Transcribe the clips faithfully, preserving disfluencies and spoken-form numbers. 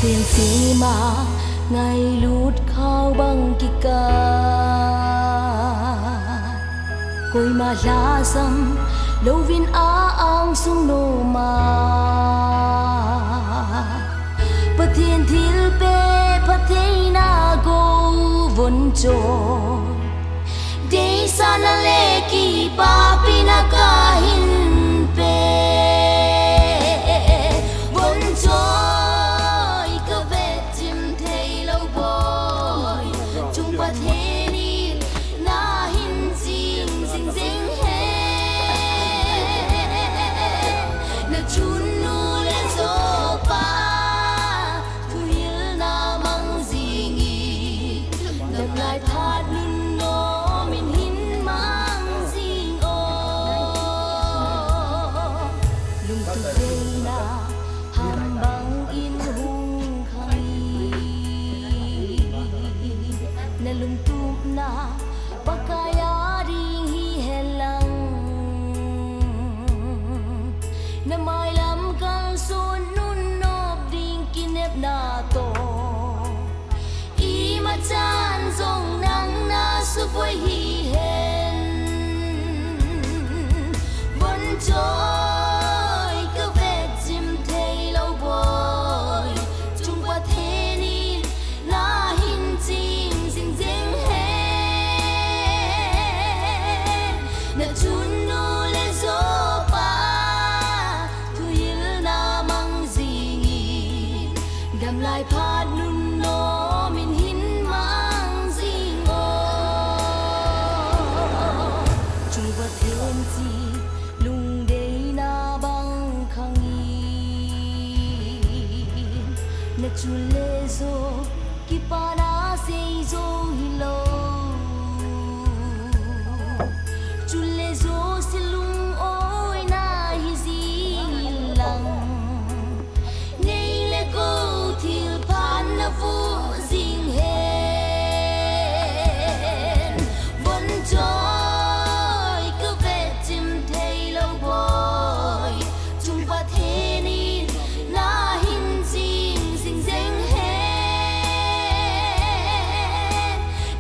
Pathen sema ngailut khao bang kikah, koima lhasam louvin a-angsung noma, Pathen thilpeh phattheina go von choi, deisahna le kipapina kahin pe. Von choi, ka vechim thei lou boi, chung Pathen in nahin ching jing jing hen. Na chunnu le jopa thuhilna mang jingin, damlai phat nunnom in hin mang jing o. Lungtup deina ham bang in hung khang in, na lungtupna Pakai a ding hihen lang, na mailam kalson nunnop ding kinepna toh, imachan jong nang na suboi hihen. Von choi, ka vechim thei lou boi, chung Pathen in nahin ching jing jing hen. Na chunnu le jopa thuhilna mang jingin, damlai phat nunnom in hin mang jing o. Chung Pathen chi lungdeina bang khang in, na chun le jo kipana sei jo hilou, chun le jo se lungoina hi jing in lang, nei le gou thilpha na vuh jing hen. Von choi, ka vechim thei lou boi, chung Pathen in nahin ching jing jing hen.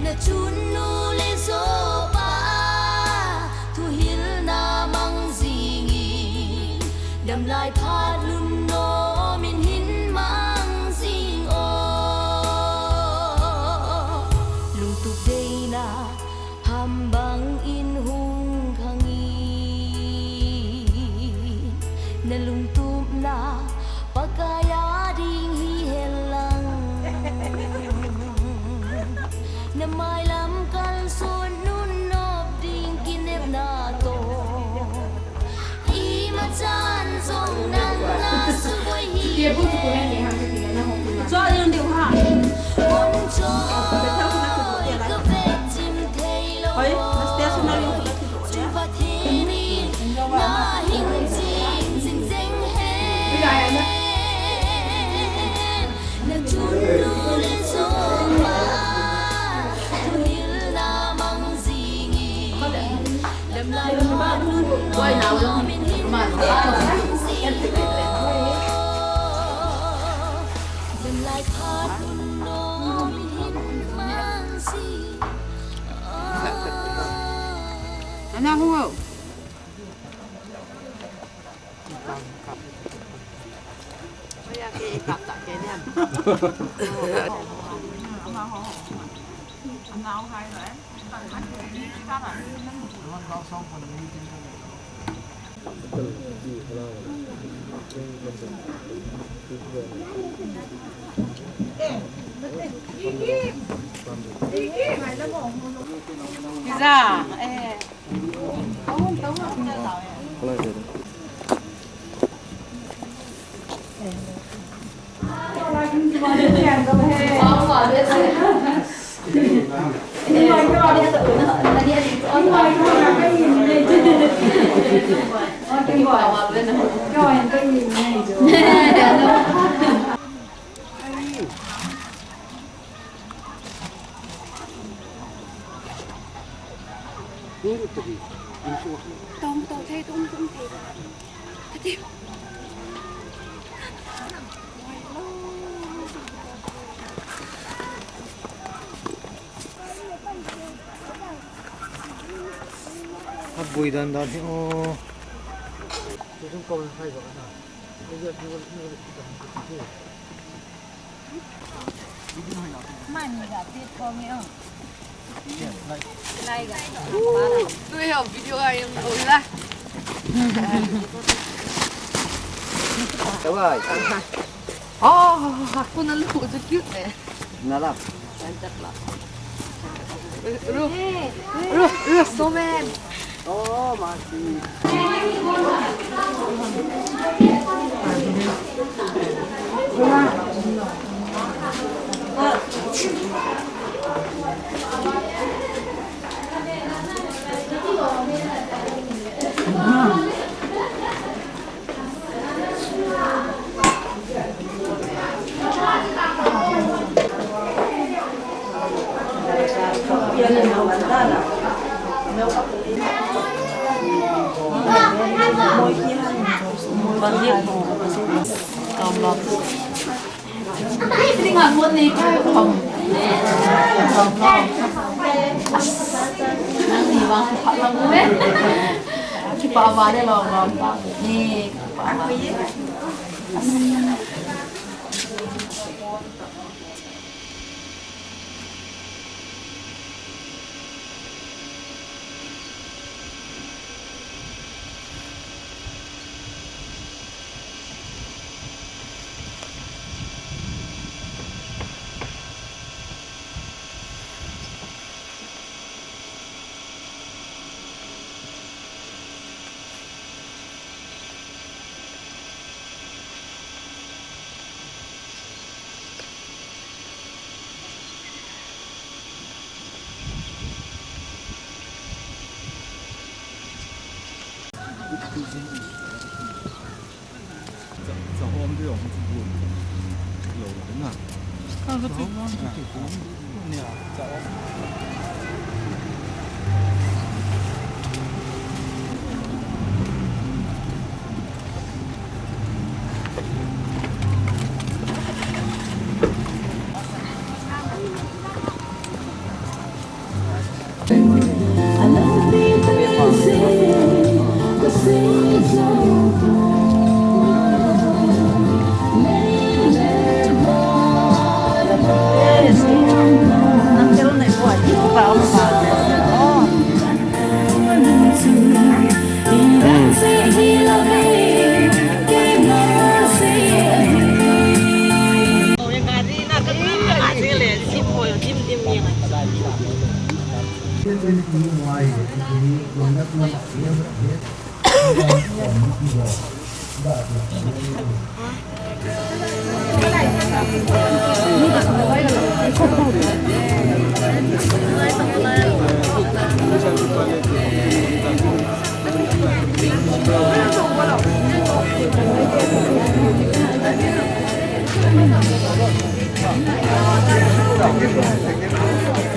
Na chunnu le jopa thuhilna mang jingin, damlai phat nunnom in hin mang jing o. Lungtup deina ham bang in hung khang in, na lungtupna Pakai a ding hihen lang, na mailam kalson nunnop ding kinepna toh, imachan jong nang na suboi hihen. Von choi, ka vechim thei lou boi, chung Pathen in nahin ching jing jing hen. Na chunnu le jopa thuhilna mang jingin, damlai phat nunnom in hin mang jing o. Damlai phat nunnom in hin mang jing o. Ana hu. Pizza, eh. Tong, tong thei, tong, tong thei. Kati. Bui dan dan hi o. Mani ga pi ko mi o. Lai ga. Tui ho video ga yam o la. Давай. Oh, aku na lu chu cute ne. Na la. Ru, ru, ru, snowman. Oh, mati.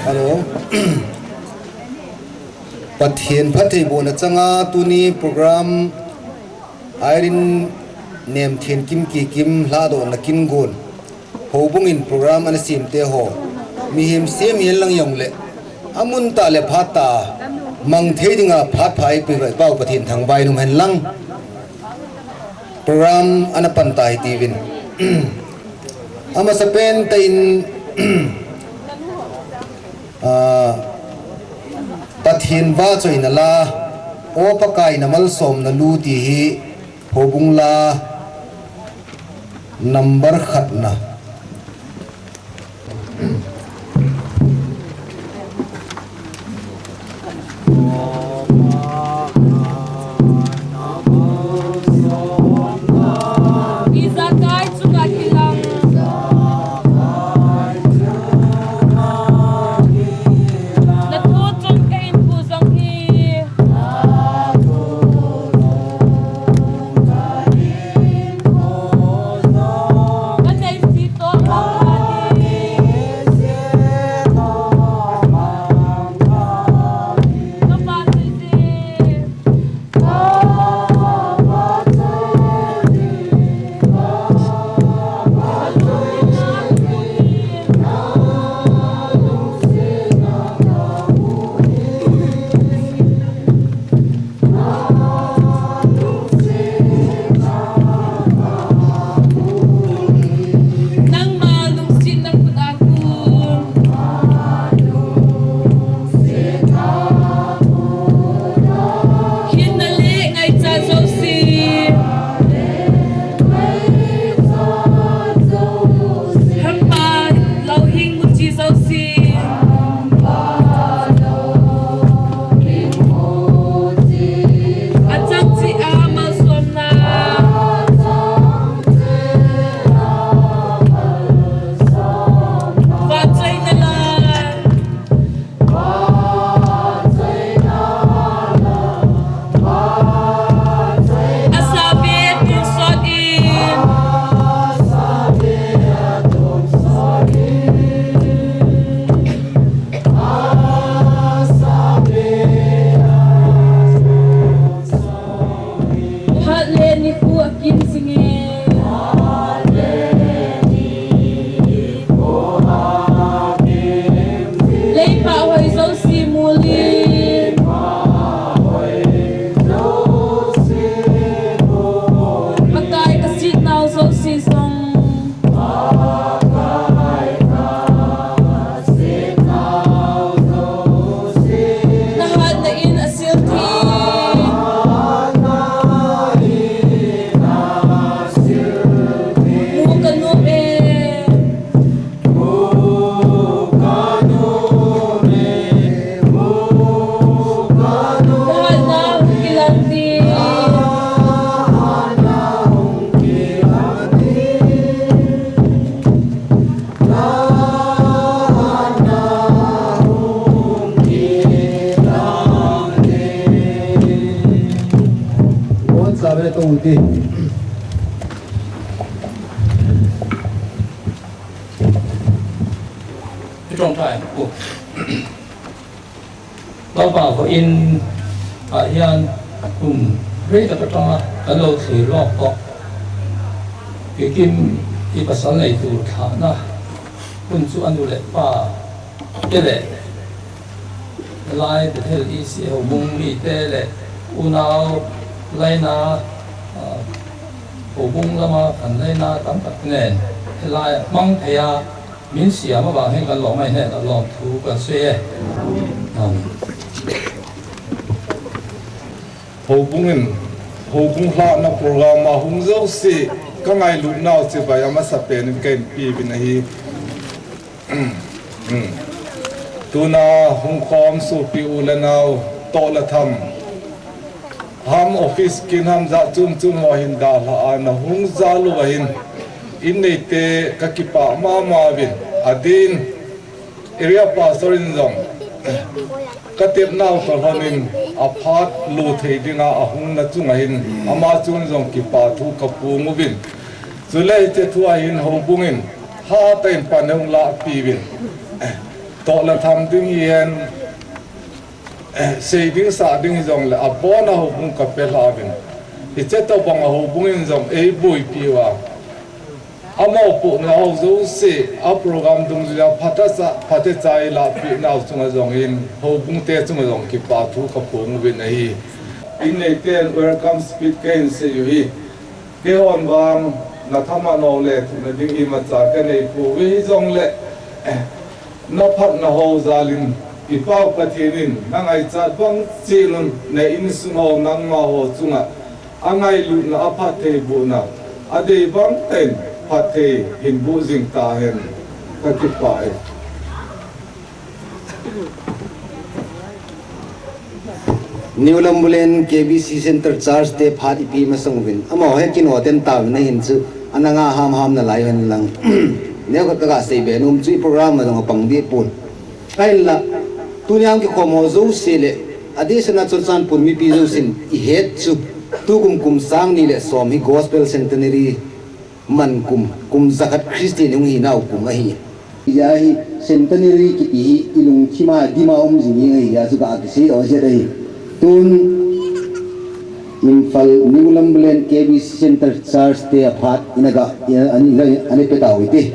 Hello. Pathen phattheibohna changa tuni program Irene Nemthenkim Kikim lhadohna kin gon. Houbung in program ana sem te ho. Mihem sem hihen lang jong le. Amun tah le phat tah a. Mang thei dinga phat pha eipeh uva i Pau Pathen thangvah in um hen lang. Program ana pan ta hite uvin. Amasapen tah in, ah, Pathen vahchoina la, O Pakai na malsomna lu ti hi, houbung la, number khatna. Ijakai chunga kilang. Na thu chun ka in phu jong hi. Ka nei si Hi ṭawngṭai. Lalpa vawiin ah hian kum rei tak aṭanga kan lo thlir lawk tawh. Kikim i pasal nei tur thlahna hun chu a nu leh pa te leh helai Bethel E C houbung mite leh unau laina, ah, houbung lama kan laina tam tak nen helai a hmang thei a, min siam avang hian kan lawm a, i hnenah lawmthu kan sawi e. Amen. Houbung in, houbung hlahna program a hung zosia ka ngailutnau chibai a masa penin ka inpi uvin ahi. Tuna hung khawm supi u le nau, tawh le tham, ham office kin ham zah chum chum haw hin dalha a na hung zal u ahin, in neite ka kipah mama uvin, a din area pastor in zong ka tepnau ka hlonin a phat lu thei dinga a hungna chunga hin ama chung zong kipa thu ka pung uvin. Chule hiche thu a hin houbung in ha ta in pan hung lahpi uvin. Tawh le tham ding hi hen, sei ding sah ding hi zong le a pawna houbung ka pe hla uvin. Hiche tawh bang a houbung in zong ei buaipi uva. A mawpuhna ho zosia, a program dungzui a phatecha, phatecha i lahpihnau chunga zongin, houbungte chunga zong kipa thu ka pung uvin ahi. In neiten welcome speech ka hin sei u hi. Kei hon vang, na thaman ho le thuhna ding imacha ka nei poi hi zong le, eh, na phatna ho zalin, i Pau Pathian in na ngaichat bang chiah un, na insung ho nangma ho chunga a ngailutna a phatthei bohna a dei bang ten phatthei hin boh zing ta hen, ka kipah e. New Lambulen K B C Center Church te phat i pi masang uvin. Amaho he kino ten ta uvin ahin chu. Ana nga ham ham na lai hen lang. Neo ka ka sei be num chu i program a dong a pang di pun. Ahinla, tuni a hung kikhawm ho zosia le, a dehset a Churachandpur mipi zosia'n i het chu, tukum kum sang ni le sawm hi Gospel Centenary man kum, kum zakhat Christian hung hinau kum ahi. Hijeh a hi Centenary kiti hi i lungthim a dim a um zing hi ahi, a chu ka kisei aw zet ahi. Tun Imphal New Lambulen K B C Center Church te a phat in a ga, in a, in a, in a pe ta u hite.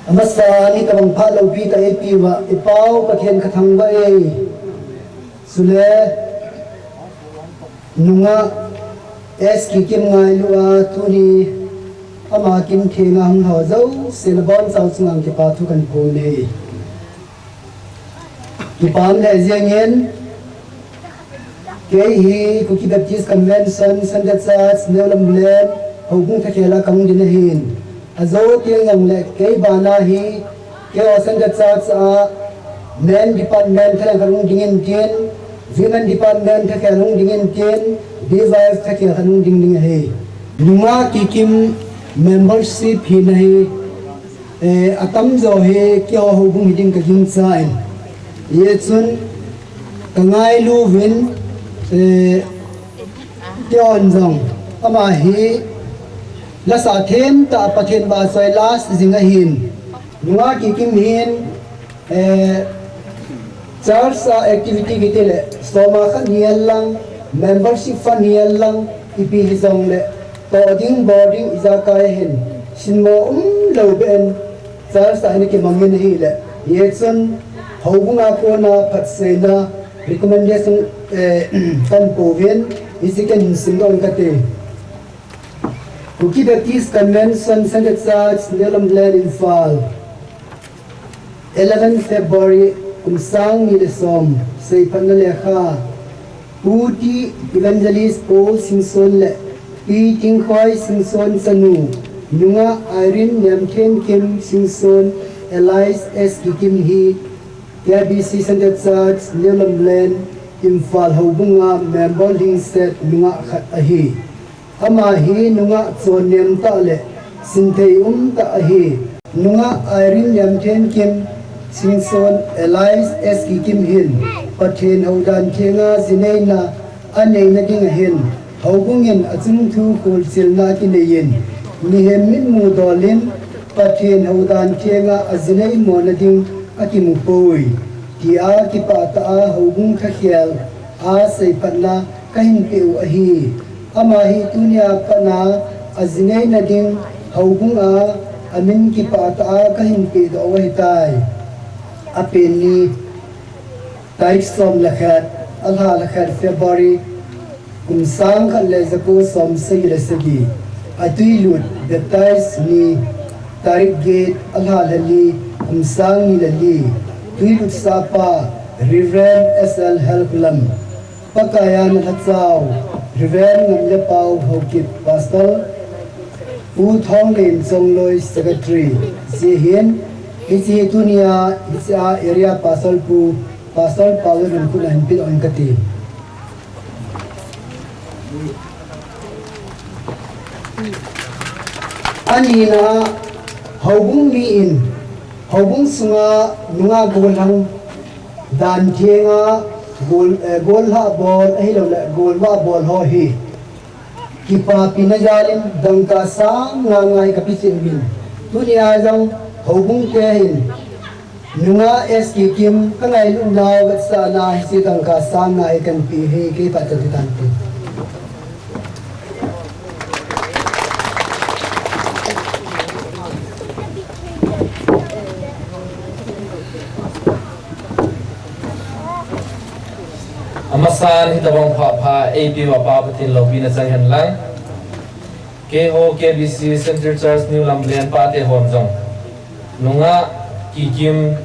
Amasa ni tabang phat lopi ta eipi uva, i Pau Pathian ka thangvah e. Chule, nungah S Kikim ngailu a tuni ama kin thenga hung ho zosia le bonchau chunga kipa thu kan pung e. Kipah leh ziangin, kei hi Kuki Baptist Convention, Centre Church, New Lambulen, houbung thakhel a ka hung ding ahin. A zo tiang jong le kei bana hi, keiho Centre Church a men department thakhel khat hung ding in tin, women department thakhel hung ding in tin, device thakhel khat hung ding ding ahi. Nungah Kikim membership hina hi, Eh, a tamzaw hi keiho houbung hi ding ka gingcha in. Hijeh chun ka ngailu uvin, eh, keihon jong ama hi lasa them tah Pathian vahchoi last zing ahin. Nungah Kikim hin, eh, Church a activity kiti le, sawma khat hihen lang, membership fund hihen lang, ipi hijong le, toh ding, bol ding, ijakai ahin, sinmo umlou beh in, church a hin kimangin ahile, hijeh chun, houbung a kona phatseina, recommendation, eh, kan pouvin, hiche ken simdoh kate. Kuki Baptist Convention Centre Church, New Lambulen, Imphal. Eleven February, kum sang ni le som, seiphatna lekha. Pu T Evangelist Paul Singson le Pi Tingkhoi Singson chanu, nungah Irene Niamthenkim Singson, alias S Kikim hi K B C Centre Church, New Lambulen, Imphal houbunga member lhingset nungah khat ahi. Ama hi nungah chonnem tah le sinthei um tah ahi. Nungah Irene Niamthenkim Singson alias S Kikim hin Pathen houdan thenga jineina aneina ding ahin, houbung in achung thu kholchilna akinei in, mihem mitmu dol in Pathen houdan thenga ajinei mona ding akimu poi, tia kipah tah a houbung thakhel a seiphatna kahin peh u ahi. Ama hi tunia pat a ajineina ding houbung a amin kipah tah a kahin pehdoh u ahitai. Apen ni, tarik som le khat, alha le khat February, kum sang khat le jako som sagi le sagi. Atwilut, baptize ni, tarik get, alha le li, kum sang ni le li. Twilut sapa, Reverend S L Helkulam. Pakaiya nalhachau, Reverend Ngamlepao Haokip, Pastor, Pu Thonglen Chongloi, Secretary, hiche hin, hiche tunia, hiche a area Pastor Pu, Pastor Paul Rimkut ahin pehdoh in kati. Anina, houbung mi in, houbung sunga nungah gollhang dan thenga gol, eh, gollhah bol, ahilouleh golvah bol ho hi kipapina jal in dangka sang nga nga hi kapeh jing uvin. Tunia jong houbung te hin nungah S Kikim kangailutnau vetsahna hiche dangka sang nga hi kanpeh hi kipah tah in tante. Amasan hitobang phat pha eipeuva Pa Pathen loupina chang hen lang. Keiho K B C Central Church New Lamlen pate hon jong nungah Kikim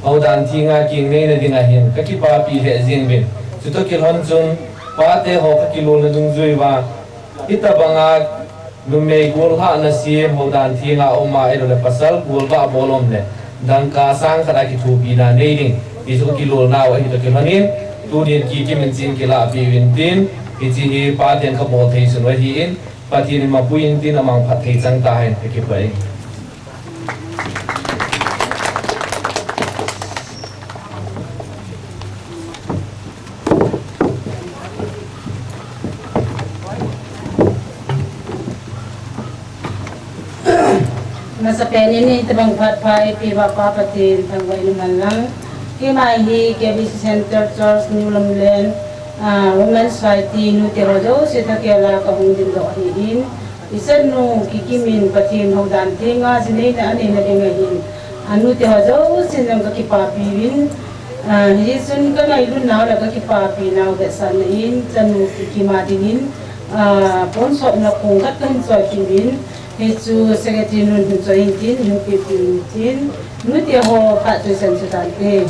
houdan thenga kinneina dinga hin kakipapi lheh jeng uvin. Chutoh kilhon chun pate ho kakilolna dungjui uva, hitobanga numei gollhahna sem houdan thenga um a, ahilouleh pasal golvah bol um le dangka sang khat a kithopina nei ding, hichu kakilolnau ahi toh kilhon in, tunin Kikim in chun kilahpeh uvin tin, hiche hi paten kabol thei sun u ahin, Pathen in mapui in tin amang phatthei chang tahen, kakipah e. Masapen in hitobang phat pha eipeuva Pa Pathen thangvah in umhen lang. Keima hi K B C Central Church New Lamlen, ah, Women Society nute ho jouse thakhel a kahung dingdoh ahin. Ichan nu Kikim in Pathen houdan thenga jineina aneina dinga hin, anute ho jousen jong kakipapi uvin, ah, hichun kangailutnau le kakipapinau vetsahna in, chanu Kikim a dingin, ah, ponsotna kong khat kahin choipeh uvin, hichu secretary nun hin choi in tin, hin pehpeh in tin, nute ho phat chu ichan chu tante.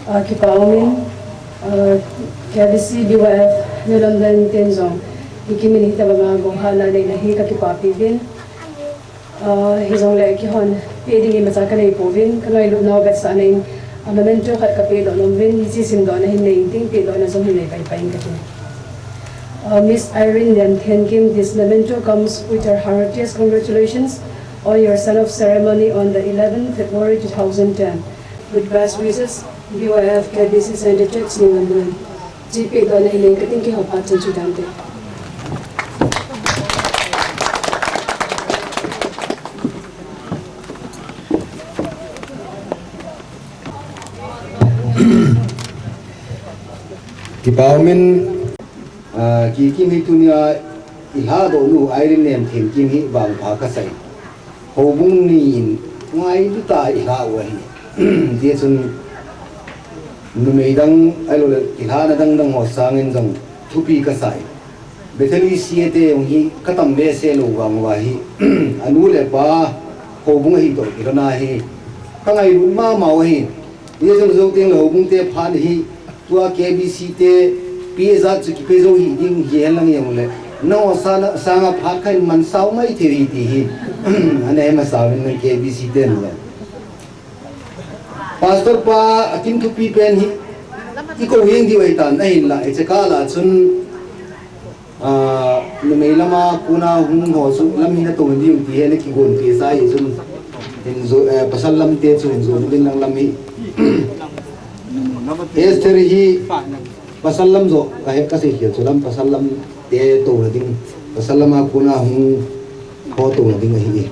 Ah, kipa umin, ah, K B C B Y F New Lamlen ten jong, Kikim in hitobanga gollhahna neina hi kakipapi uvin. Ah, hijongle keihon peh ding imacha kanei pouvin, kangailutnau vetsahna in, ah, memento khat kapehdoh nom uvin, hiche simdohna hin nei intin pehdohna jong hin nei paipai in kati. Uh, Miss Irene Niamthenkim, this memento comes with her heartiest congratulations on your send-off ceremony on the eleventh February two thousand ten. With best wishes, B Y F K B C Central Church, New Lamlen. Hiche pehdohna hin nei kating kihoupa chan chu tante. Kipa umin, ah, Kikim hi tunia ilhadoh nu Irene Niamthenkim hi vangpha kasai. Houbung ni in ngailut tah a ilhah u ahi. Hijeh chun numei dang, ahilouleh ilhahna dang dang ho sangin jong thupi kasai. Bethany C A te jong hi katam behseh lou vang uva hi, anu le apa houbung ahi toh kilhon a hi kangailut mama u ahi. Hijeh chun jou tengle houbung te phat hi, tua K B C te, P A jat chu kipei jou hih ding hihen lang jong le, Nangho sanga phat khat in man sao mai thei u hi ti hi. Ana he masao in nang K B C ten le. Pastor pa akin thupi pen hi. I kou hing diu ahi tan ahinla, hiche kah lah chun, ah, numei lama kona hung ho chu lam hi na tou diu ti hi na kigon pi sa hi chun. Hin jo, eh, pasal lam te chu hin jo din lang lam hi. Esther hi pasal lam jo ka he ka sei hi chu lam pasal lam te tou na ding. Pasal lama kona hung ho tou na ding ahi.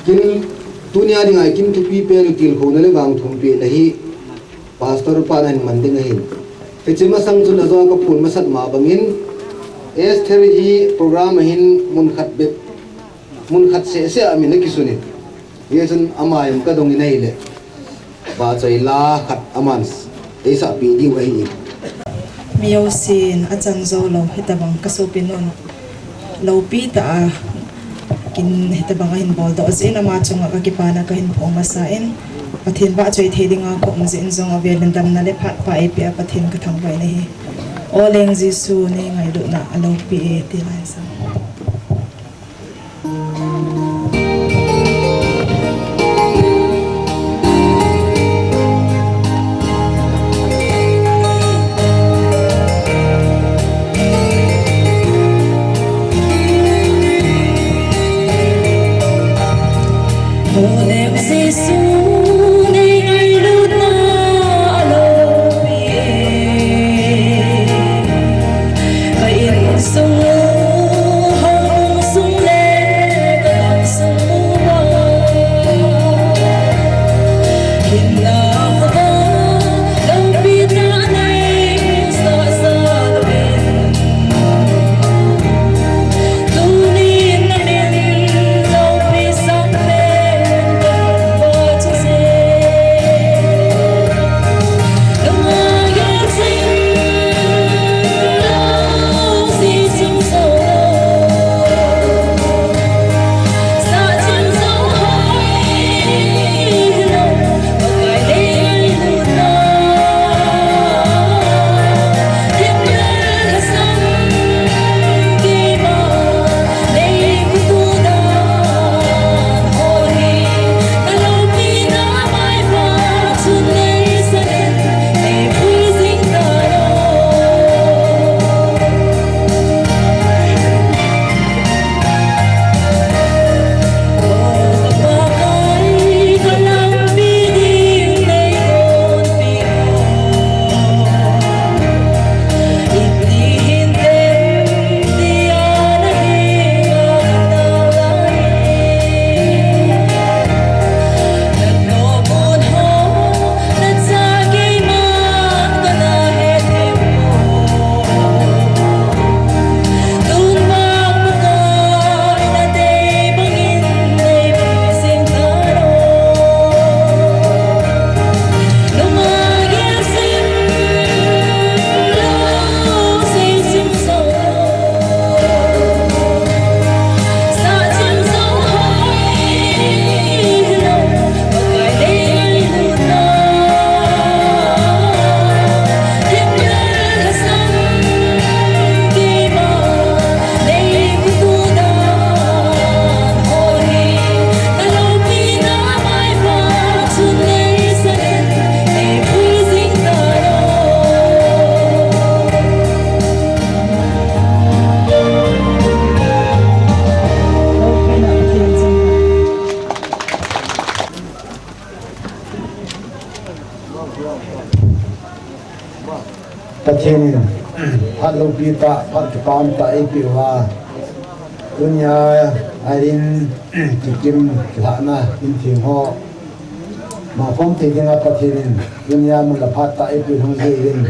Kin tunia dinga kin thupi pen u tilkhouna le vangthumpeh na hi pastor pan ahin man ding ahin. Hiche masang chun ajo ka phon masat ma bangin Esther hi program ahin mun khat bep, mun khat seh seh a min akisun in. Hichun ama in ka dong in ahile. Vahchoi la khat aman eisah pi diu ahi. Mi jousen achan jou lou, hitabang ka sopinu in loupi tah a kin hitabang ahin bol doh jeh in ama chunga ka kipana kahin phong masa in, Pathen vahchoi thei dinga ka um jeh in jong avel in damna le phat pa eipeh a Pathen ka thangvah in ahi. O leng Jesu nei ngailutna aloupi e ti lai sa. Pathen in phat loupi tah, phat kipah tah eipeh uva, tunia a in kikim kilhahna in theng ho mangkhom thei dinga Pathen in tunia mun le phat tah eipeh lhon jeh in,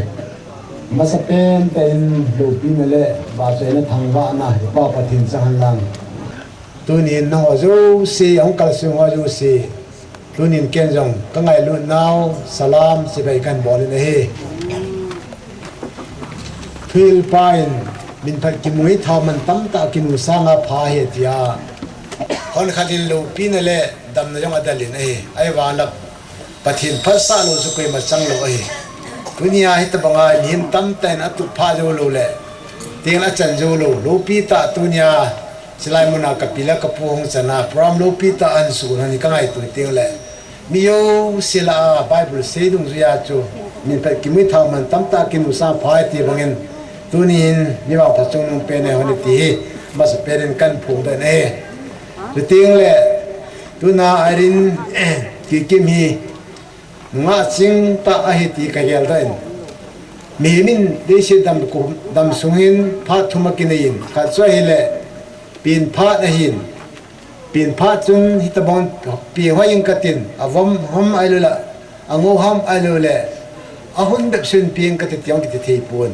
masapen tah in loupina le vahchoina thangvahna i Pa Pathen chang hen lang. Tunin nangho jouse, ahung kalsong ho jouse, tunin ken jong ka ngailutnau salam chibai kahin bol in ahi. Thuhilpa in minphat kimu hi thao man tamtah kinu sanga pha ahi tia, hon khat in loupina le damna jong adel in ahi. Ahivangin Pathen phatsah lou chu koima chang lou ahi. Tunia hitabanga mihem tamtah in atup pha jou lou le Teng le achan jou lou, loupi tah tunia, chulai muna kapi le kapu hung chana, program loupi tah ahin sukna hi kangaito teng le. Mi jouse lah a Bible sei dungjuia chu, min phat kimu thao man tamtah kimu sang phai ti bangin, tunin mi vangphat chungnung pen e hon ti hi, masapen in kahin phongdoh e. Chuteng le, tuna Irene, Kikim hi, nungah chingtah ahi ti kageldoh in. Mihem in leiset dam kum, dam sung hin phat thum akinei in, khat chu ahile, pen phat ahin. Pen phat chun hitobang pen hoi in katin, avom ham ahilouleh, angou ham ahilouleh, ahun bep sun pen kati tiang kiti thei pon.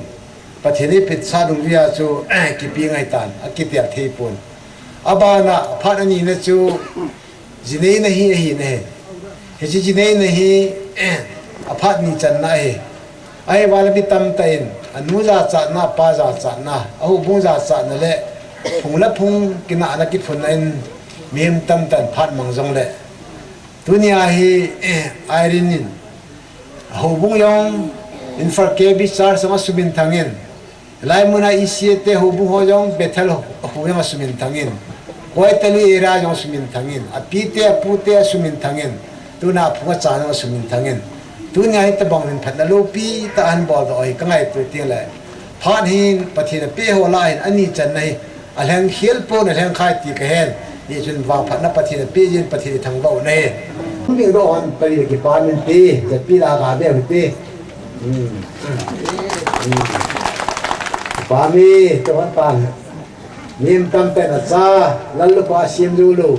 Pathen in eipeh sa dungjuia chu, kipe ngai tan, akitel thei pon. Abana, phat anina chu, jineina hi ahi nahi. Hiche jineina hi, aphat ni channa ahi. Ahivangin mi tamtah in, anu jachatna, apa jachatna, ahoubung jachatna le, phung le phung kinahna kiphunna in, mihem tamtah in phat mang jongle. Tunia hi, Irene in, houbung jong, Imphal K B Church jong asuminthang in, hilai muna E C A te houbung ho jong, Bethel ho jong asuminthang in, Koitalui area jong asuminthang in, apite, apute asuminthang in, tuna aphung acha jong asuminthang in, tunia hitobang minphatna loupi tah ahin boldoh hi kangaito teng le, phat hin Pathen in apeh ho lah a hin ani channa hi, alhengkhel pon, alhengkhai ti kahen. Hichun vangphatna Pathen in apeh jin, Pathen ithangvah u ahi. Hung ding doh hon pari le kipa min te, japi la ga be u te. Hmm. Hmm. Kipa min, to hon pan. Mihem tamtah in acha, lallukhuh a sem jou lou.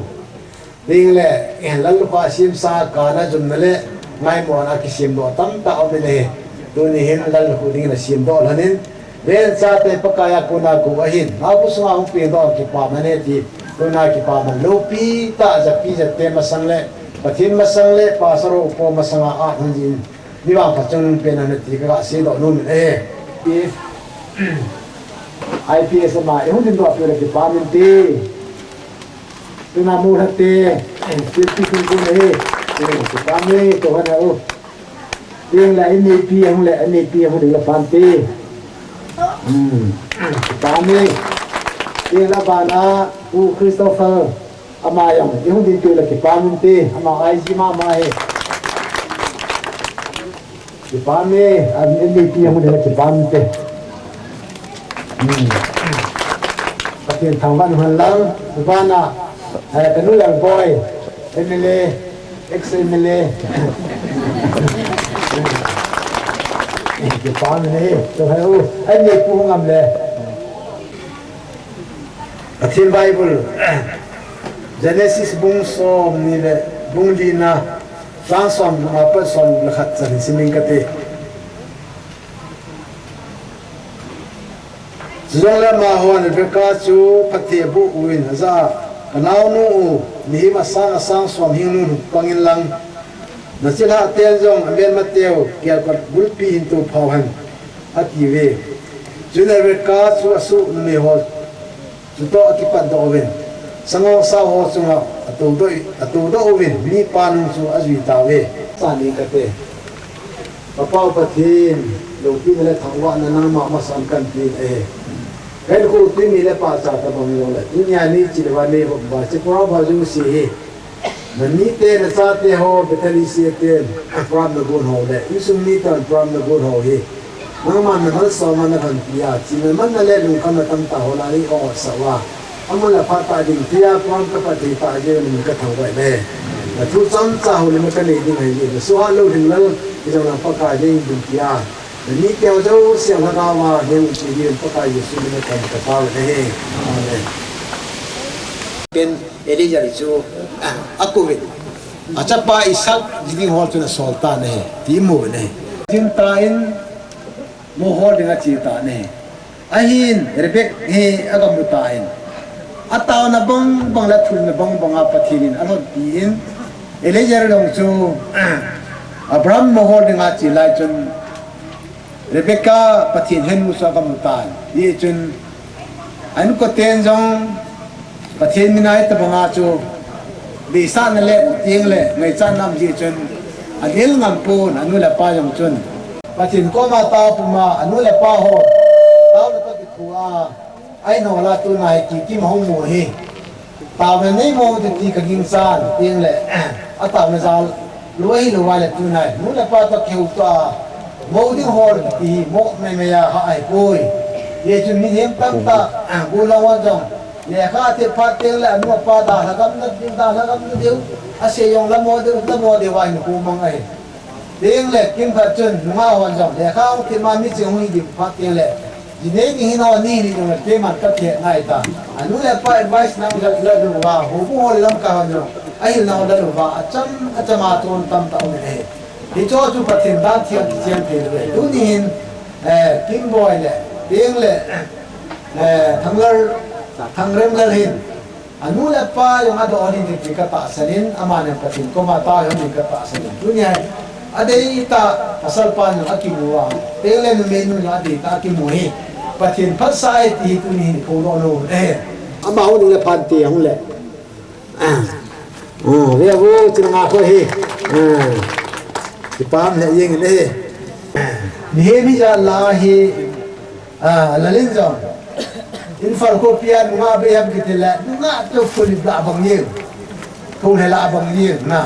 Ding le, eh, lallukhuh a sem sa kana jumna le, ngaimona kisemdoh tamtah aum in ahi. Tuni hin lallukhuh dingin asemdoh lhonin, ven chate Pakai a kona kou ahin, naobu sunga hung pengdoh kipaman e ti, tuna kipaman loupi tah japi jate masang le, Pathen masang le, Pastor upa masanga ahin jin, mi vangphat chungnung pen ahi ti kaga seidoh nom in ahi. I P S ama, ihung dingdoh peh le kipaman te. Tuna mu lhate, fifty kun kun ahi. Eh, kipa min, to hon a u. Teng le, N A P ahung le, N A P ahung ding le pan te. Hmm, kipa min. Teng le abana, U Christopher, ama jong, ihung ding peh le kipa min te, ama I G mama ahi. Kipa min, an M V P hung ding le kipa min te. Hmm. Pathen thangvah in umhen lang, abana, eh, kanu Lalboi, M L A, ex M L A. Kipa min e, to hai u, M V P hung ngam le. Pathen Bible, Genesis bung somni le bung lina, chang somnga pat somle khat chan sim inge kati. Chujongle amahon Rebekah chu phatthei aboh uvin ajah a, ka naonu u, mihem asang asang som hing nun pang inlang, nachilhah ten jong amelmateu kelkot bulpi hin tophau hen, atiuve. Chule Rebekah chu asoh numei ho chutoh akipatdoh uvin, sangongsao ho chunga atoudoh, atoudoh uvin, mipa nung chu ajui tauve. Sani kate. Ka Pau Pathen, loupina le thangvahna nangma masan kahin pe ahi. Kahinkho timi le pachat tobang jongle, tunia neiche le van neihop uva, hiche program ho jouse hi, namite, nachate ho, Bethel C A te, program nagon ho le, insung miten program nagon ho hi, nangman namalsom a nahin pe a, china manna le lungkhamna tamtah ho lah a nei-o sah uva, amun le phat tah ding tia, program kapat thei tah jeh un kathangvah e. Nathu chomcha houlimna kanei ding ahi, nasuhhat lou ding lal, hijongle Pakai nei ding tia. Namite ho jouse lhagao a neiumpi diuvin Pakai Jesu min a kathangvah e. Amen. Pen Eliezer chu, ah, akouvin, achapa Isaac ji ding hol chun asol tan ahi, ti imu uvin ahi. Jin tan, mohor dinga ache tan ahi. Ahin, Rebekah hi agamu tan. Ataona bangbang le athohna bangbanga Pathen in alhonpi in, Eliezer jong chu, Abraham mohor dinga ache lai chun, Rebekah Pathen henu chu agamu tan. Hichun, a-inkoten jong Pathen mina hitobanga chu deisahna le, teng le, ngaichatna um jeh chun, adel ngam pon, anu le apa jong chun. Pathen koma tao puma, anu le apa ho, taona toh kithoa, Ahi nala tuna hi Kikim hung mu hi. Taona nei mo ti ti ka ging chan, tin le, a taona jal, lou ahi lou va le tuna hi. Nu le pa to keu to a, mo ding hol ti hi, mo me me ya ha ai koi. Ye chun mi hem tam ta, bu la wa jong. Lekha te pha teng le, anu pa da la gam na, da la gam na deu. A se yong la mo deu, la mo deu wa in ku mang ai. Teng le, kim pha chun, nunga hon jong. Lekha te ma mi ching hui di pha teng le. Jinei ding hin ho ni ni jong le payment ka thei nai ta. Anu le pa advice nang la la lu va, hu bu ho le lam ka ho jong. Ahil nau la lu va, acham, acham a ton tam ta um e. Hicho chu Pathen dan thiam kichian thei le. Tuni hin, eh, Kimboi le, Peng le, eh, Thanglal, Thangrem le hin. Anu le apa jong adon in ti ka tahsan in, amani Pathen koma tao jong in ka tahsan in. Tunia hi, adei ta, pasal pa jong akimu a. Teng le numei nu jong adei ta akimu hi. Pathen phatsa e ti hi tuni hin ko lo lo. Eh. Ama hu ni le phan ti hung le. Ah. Oh, ve vo, chin nga ko hi. Ah. Ti pam le yeng le. Ni he mi ja la hi. Ah, lalin jong. Imphal khopi a nunga bei ham kiti le, nunga to phuli bla bang yeu. Phuli la bang yeu na.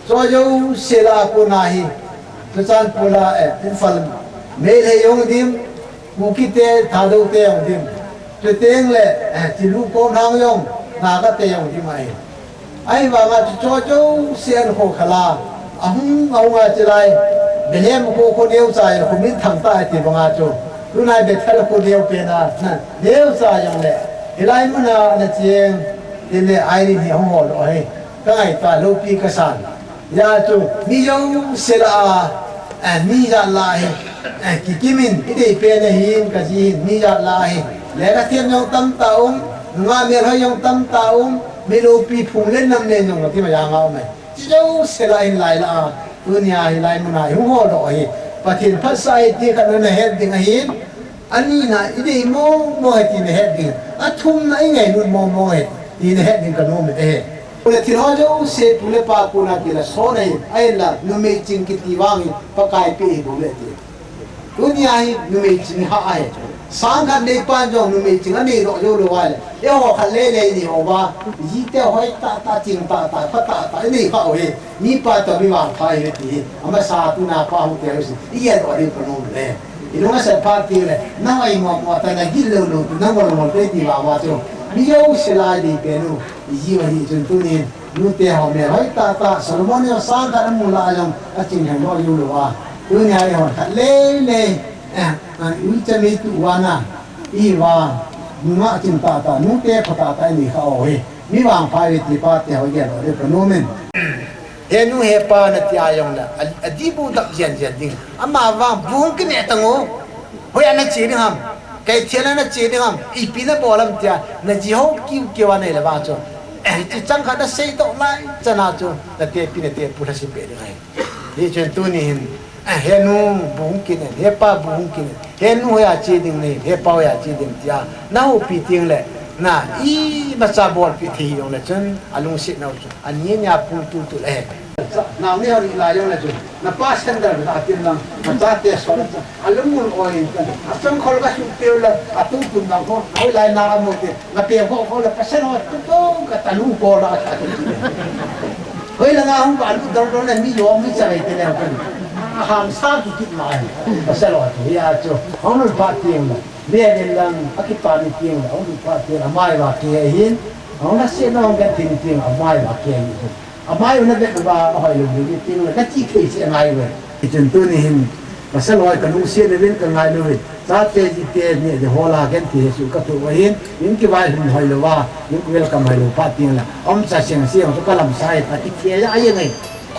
Cho yo sela ko na hi. Cho chan pola, eh, Imphal. Meitei jong dim, Kuki te, Thadou te jong dim. Cho teng le, eh, Chilu ko nang jong, Naga te jong dim ai. Ahivanga chu cho cho sian kho khala. Ahung, ahung a chilai. Belem kho kho neo cha ya kho min thang ta ti banga chu. Tunai Bethel kho neo pe na, na, neo cha yang le. Hilai muna na chieng. Ile ai ni hung ho lo he. Ka ngai ta lo pi ka san. Ya chu, mi jong sela a, eh, mi ja la hi, eh, Kikim in, i dei pen ahin, ka ji hin, mi ja la hi. Le ka thiam jong tam ta um, nunga mel hoi jong tam ta um, mi lopi phung len nam len jong ka ti ma ya nga um ai. Chi jong sela in lai la a, tunia hi lai muna hi hung ho lo hi. Pathen phatsa hi ti ka na het ding ahin, Anina, i dei mong mong e ti na het ding. Athumna, i ngailut mong mong e ti na het ding ka nom e. Ule thil ho jouse pu le pa kona kila sona hi, ahinla numei ching kiti vangin Pakai pe hi bou le ti. Tunia hi numei ching ha ahi. Sang khat nei pan jong numei ching anei doh jou lou va le. Eiho khat lele nei ho va. Jite hoi tah tah, ching tah tah, pha tah tah, i nei kha u hi. Mipa toh mi vangpha ihi ti hi, amasa tuna pa hung te husi, i gel doh ding ka nom le. I lung asat phat teng le, nang a i ngop ngop ta na gil lou lou tu, nang ngol ngol te ti vang va chu. Mi jouse lai dei pen u, i ji u ahi chun tunin, nute ho mel hoi tah tah, Solomon jong sang khat amu lah jong, aching heng lou lou a. Tunia eihon khat lele, eh, uicha mi tu vana, i va, nunga ching tah tah, nute pha tah tah i nei kha u hi. Mi vangpha ihi ti pa te ho gel doh ding ka nom in. He nu he pa na ti a jong le, a, adih bu dap jen jen ding. Ama vang bu hung kine tang u. Hoiya na che ding ham. Kei thia na che ding ham. Ipi na bol ham tia. Na ji ho kiu kiu a nei le vang chu. Eh, chi chang khat na sei doh lai. Chana chu. Na te pi na te pu la si pe ding ahi. Hichun tuni hin. Eh, he nu bu hung kine. He pa bu hung kine. He nu hoiya che ding nei. He pa hoiya che ding tia. Na houpi teng le. Na, imacha bolpi thei jong le chun. Alungset nau chu. Ani nia pung tu tu le. Nau ni hon la jong le chu. Na pa sandal na tin lang. Na chate so le chu. Alung mun oi. Achang khol ka su pe le. Atu tun nau ko. Hoilai na amu te. Na pe ho ho le pasal ho. Tu tu ka talu ko la. Hoilai na hung ka lu dal dal le mi yo mi cha le te le ko. Ham sa ki kit mai. Pasal ho tu ya chu. Hung lu pa tiang le. Mi a din lang a kipa ni tiang le. Hung lu pa tiang amai va ke hin. Hung na se na hung ka tin tiang amai va ke hin. Amai u na vet uva, ahoi lou ding ti lou, ka chi thei se ngai ve. Hichun tuni hin, pasal hoi ka lungset uvin ka ngailu uvin. Chate jite ni de hola ken ti Jesu ka tu va hin, in kivai hum hoi lou va, in welcome hoi lou pa tin la. Om cha siang siang chu ka lam sai ta ki thei ya ye ngai.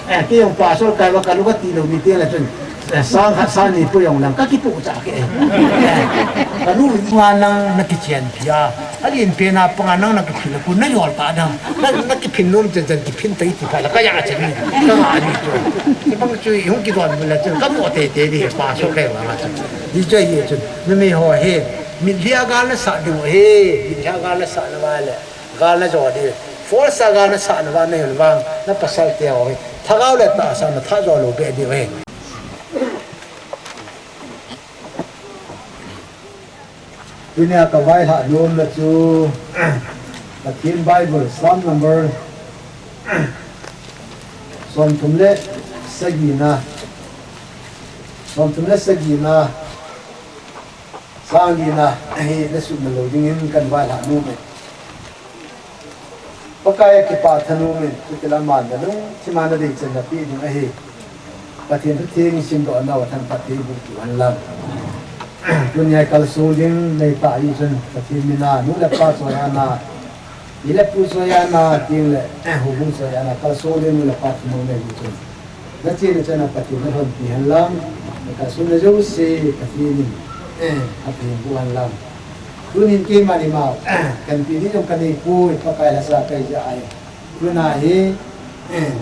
Eh, kei jong pasal kai va ka lu ka ti lou ni ti la chun. Eh, sang khat sang ni pu jong lang ka kipu cha ke. Eh, ka nu nga nang na kichen pia. Alin pen a panga nang na kiphin a kun na jol ta dam. Na, na kiphin nom chen chen kiphin ta iti pha la ka ya chen ni. Ka nga ni chu. Ni bang chu i hung kidon mun la chen ka mo te te ni pa so kai wa nga chen. Ni chu ye chen. Ni mi ho he. Mitlhi a gal na sa ding he. Mitlhi a gal na sa na va le. Gal na jo ding. Force a gal na sa na va na yun vang. Na pasal te ho he. Thagau le tahsa na tha jo lou be ding he. Tunia ka vaihla nomna chu Pathen Bible Psalm number somthum le sagina, somthum le sagina, sang lina hi na sut na lo dingin kan vaihla nom e. Pakai a kipah thanom in, chuti lama na lungthima na deichanna pe ding ahi. Pathen thu theng simdoh nau a thanphat thei boh peh hen lang. Tunia kalsong ding nei ta ahi chun, Pathen mina, nu le pa choi-atna, pi le pu choi-atna, teng le, houbung choi-atna, kalsong ding nu le pa thumang nei ahi chun. Na chena chana Pathen na lhonpi hen lang, na kalsonna jouse Pathen in, eh, apha boh hen lang. Tunin keima ni ma, kan pi ding jong ka nei poi, Pakai lhacha ka hi jeh ahi. Tuna hi, eh,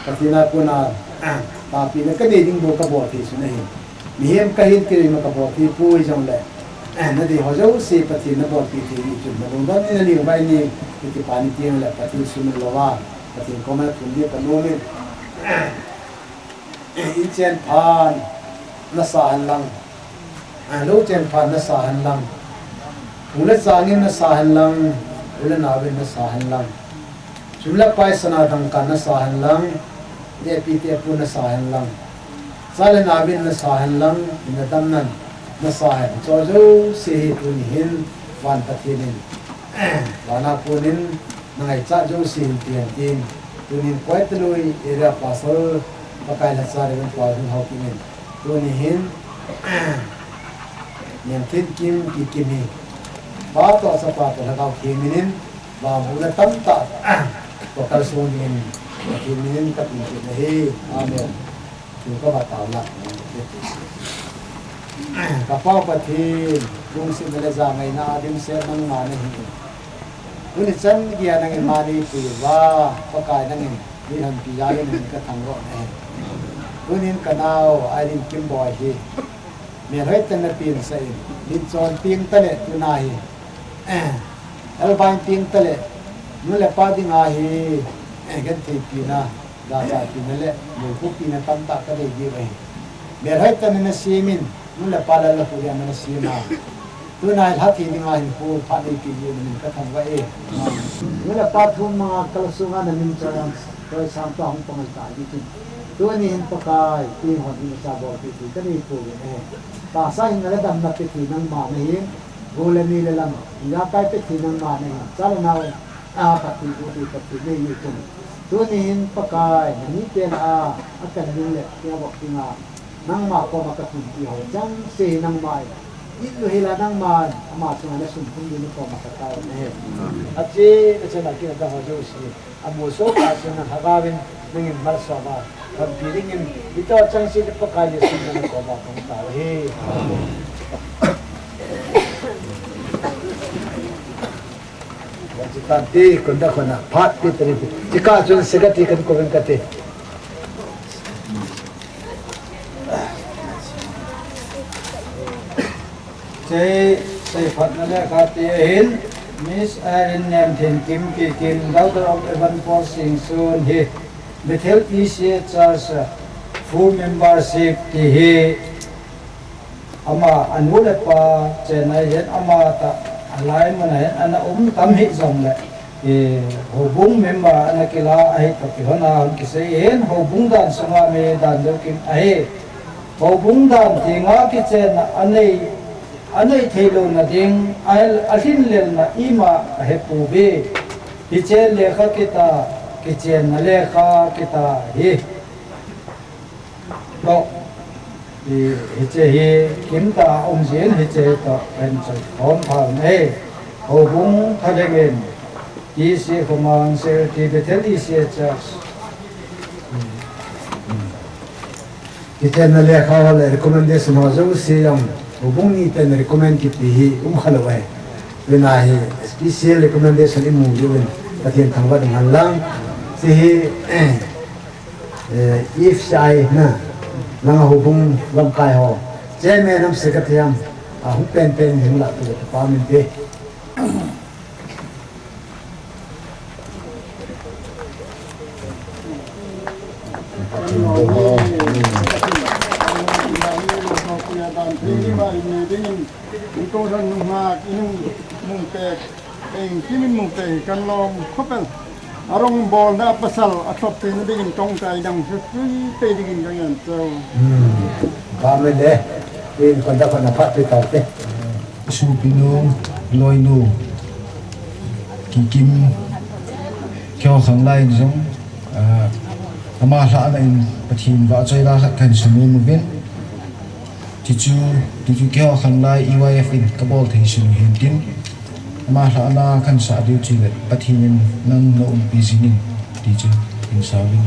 Pathen a kona, eh, tapina ka nei ding bou ka bol thei sun ahi. Mihem ka hin keima ka bol thei poi jongle, eh, na dei ho jouse Pathen na bolpi thei ahi chun, na lungdon ni na lingvai ni, kitipa ni teng le Pathen suhmil louva, Pathen koma na thum ding ka nom in. In chen phat na sa hen lang. Ah, lou chen phat na sa hen lang. Pu le changin na sa hen lang. U le naovin na sa hen lang. Sum le pai sana dangka na sa hen lang. Tepi tepu na sa hen lang. Cha le naovin na sa hen lang. In na damnan na sa hen. Hicho jouse hi tuni hin van Pathen in, vana konin na ngaichat jouse hin pen tin, tunin Koitalui Area Pastor Pakai lhacha Reverend Pa Junhao Kim in, tuni hin, Niamthenkim Kikim hi, Pa toh Chapa toh Lhagao Theng minin, vangbohna tamtah toh kalsong dingin, Pathen minin ka tin kit ahi. Amen. Thu ka va tao la. Ka Pa Pathen, lungsetna le jangaina a dimset nangma nahi. Tuni chan geiya nangin mani pui uva, Pakai nangin, mi lhonpi jal in nangin ka thangvah nahi. Tunin ka nao, Irene Kimboi hi, melhoi tah in na pinsah in, min chon peng tale tuna hi. Elbai peng tale, nu le pa dinga hi, eh, gentheipina, jachatpina le, mopohpina tamtah ka nei diu ahi. Melhoi tah in na semin, nu le pa lallukhuh a na sem a. Tuna hi lhathei dinga hinkho pha neipi diu na min ka thangvah e. Nu le pa thum manga kalsonga na min choi-at, choisang pa hung pang ahi tai ti chun. Tuni hin Pakai, pi hon hin cha bolpi thei ka nei pouve. Tahsa hinna le damna pe thei nangma nahi. Gol le nei le lam, ijakai pe thei nangma nahi. Cha le nao, a, Pathen, Pathen, Pathen nei ahi chun. Tuni hin Pakai, na mite lah a, a kan ding le, tia vok dinga, nangma koma ka thumpi ho chengse hi nangma in. It lou hel a nangma, ama chunga na sumphum ding na koma ka tao nahi. Ache, ache na kina ka ho jouse. Amu soh kah a chun na Lhagao in nangin malsoma, panpi dingin, hitoh chengse le Pakai Jesu min a na koma kahung tao ahi. Amen. Chutah in, kunda kona, phat pi tari pi. Chukah chun secretary kan kouvin kati. Sei, seiphatna lekha ti ahin, Miss Irene Niamthenkim Kikim, daughter of Reverend Paul Singson hi, Bethel E C A Church, full membership ti hi, ama anu le apa chenna hin, ama tah alai mun a hin ana um tam hih jongle, eh, houbung member ana kila ahi toh kilhon a hung kisei in, houbung dan sunga mi dan deuh kim ahi. Houbung dan tenga kichenna anei, anei thei louna ding, a, alhinlelna ima ahepouve. Hiche lekha kit a, kichenna lekha kit a hi. Toh, hi, hiche hi kimtah a um jin, hiche toh kan choi khom pha un ahi. Houbung thalheng in, T C Khomang, Secretary, Bethel E C A Church. Kichenna lekha ho le recommendation ho jouse jong, houbung miten recommend kiti hi um khalou ahi. Tuna hi special recommendation imu diuvin, Pathen thangvah ding hen lang. Hiche hi, eh, F C I na, langa houbung lamkai ho, chairman ham secretary ham, ahung penpen hin lah tu pa min te. Kan thei ding ma in nei dingin, in ko san nung hak, in nung mung pek, in kimin mung pek, kan lom khopel. Arong bol na pasal, a thop pe na dingin tong tai dang su tui pe dingin kan ngen chau. Hmm. Ba me le, in kon da kon na phat pe tau te. Supinu, loinu, Kikim, keiho khanglai in jong, ah, ama lhahna in Pathen vahchoi la khat kan sumil uvin. Tichu, tichu keiho khanglai E Y F in kabol thei sun hin tin, ama lhahna kan sah diu chu le Pathen in nang na umpi jing in. Ti chu, in sa uvin.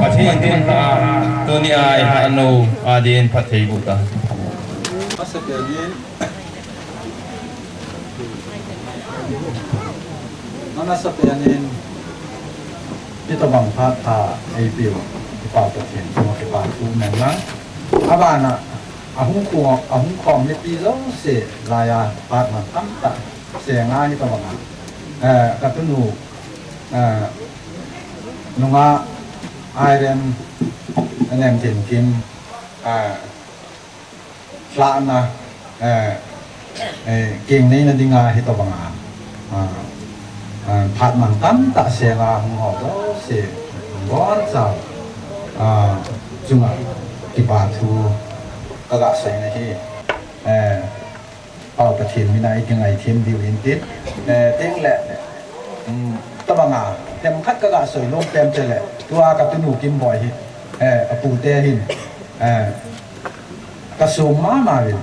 Pathen in tuni a i hahnu adin phatthei boh ta. Nana sa pen in, hitobang phat a eipeu, i Pa Pathen chunga kipa thu um e. Abana, ahung khom, ahung khom mipi jouse laiya phat mantam tah senga hitobanga, eh, ka tunu, eh, nunga Irene Nemthinkim, eh, lhahna, eh, eh, keng neina dinga hitobanga, ah, ah, phat mantam tah senga hung ho jouse, boncha, ah, chunga kipa thu ka ga seina ahi, eh, Pa Pathen mina i kingaithem diu in tin, eh, tin le, um, tobanga themkhat ka ga seinom pen chu le, tua ka tunu Kimboi hi, eh, apute hin, eh, ka sum mama uvin,